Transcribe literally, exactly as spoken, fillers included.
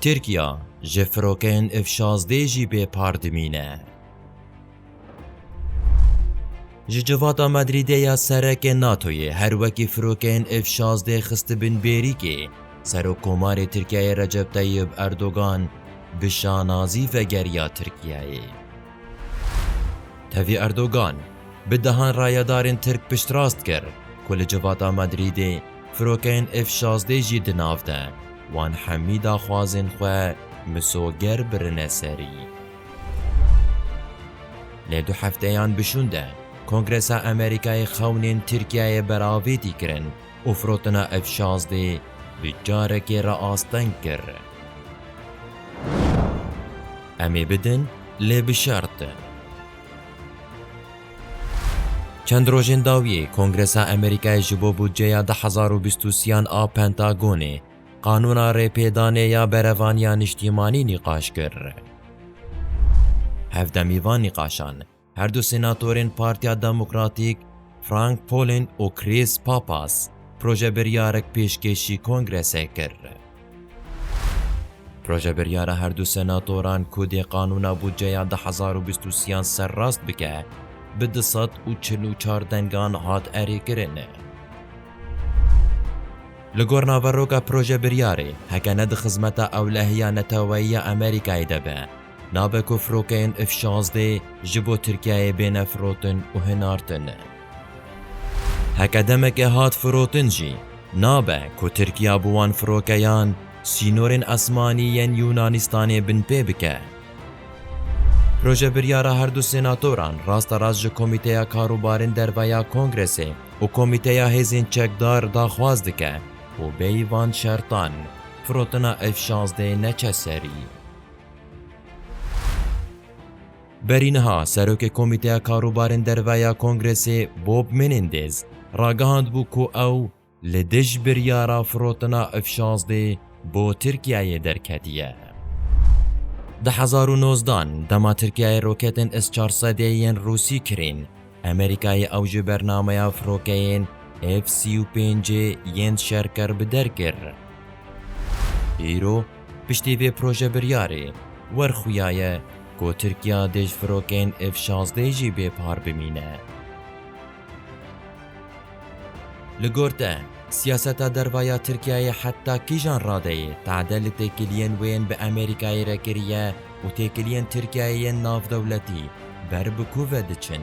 Tirkiya ji firokeyên F şazdeh jî bê par dimîne. Ji civata Madrîdê ya serekê NATOyê her wekî firokeyên F şazdeh xistibin bêrîkê, Serokkomarê Tirkiyeyê Recep Tayyip Erdogan bi şanazî vegeriya Tirkiyeyê. Tevî Erdogan bi dehan rayedarên Tirk piştrast kir ku li civata Madrîdê firokeyên F şazdeh jî di nav de, wan hemî daxwazên xwe misoger birine serî. Lê du hefteyan bi şûn de Kongresa Amerîkayê xewnên Tirkiyeyê beravêtî kirin û firotina F şazdeh bi carekê re asteng kir. Em ê bidin, lê bi şert. Çend rojên dawiyê Kongresa Amerîkayê ji bo budceya du hezar û bîst û sêyan a Pentagonê qanûna rêpêdanê ya berevaniya niştîmanî nîqaş kir. Hevdemî van nîqaşan her du senatorên Partiya Demokratîk Frank Polin û Chris Pappas projebiryarek pêşkêşî Kongresê kir. Projebiryara her du senatoran ku dê qanûna budceya du hezar û bîst û sêyan serrast bike, bi du sed û çil û çar dengan hat erêkirin. Li gor naveroka projebiryarê, heke ne di xizmeta ewlehiya neteweyî ya Amerîkayê de be, nabe ku firokeyên F şazdeh ji bo Tirkiyeyê bêne firotin û hinartin. Heke demeke hat firotin jî, nabe ku Tirkiya bi wan firokeyan sînorên esmanî yên Yunanistanê binpê bike. Projebiryara her du senatoran rasterast ji Komîteya Karûbarên Derve ya Kongresê û Komîteya Hêzên Çekdar daxwaz dike û bêyî van şertan firotina F şazdeh neçe serî. Berî niha Serokê Komîteya Karûbarên Derve ya Kongresê Bob Menendez ragihandbû ku ew li dij biryara firotina F şazdeh bo Tirkiyeyê derketiye. Du hezar û nozdan, dema Tirkiyeyê roketên S çar sedê yên Rûsî kirîn, Amerîkayê ew ji bernameya firokeyên F sî û pêncê yên şerker bi der kir. Îro piştî vê projebiryarê werxuyaye ku Tirkiya dê ji firokeyên F şazdeh jî bê par bimîne. Li gor te, siyaseta derve ya Tirkiyeyê heta kîjan radeyê tade li têkiliyên wê yên bi Amerîkayê re kiriye û têkiliyên Tirkiyeyê yên navdewletî ber bi ku ve diçin?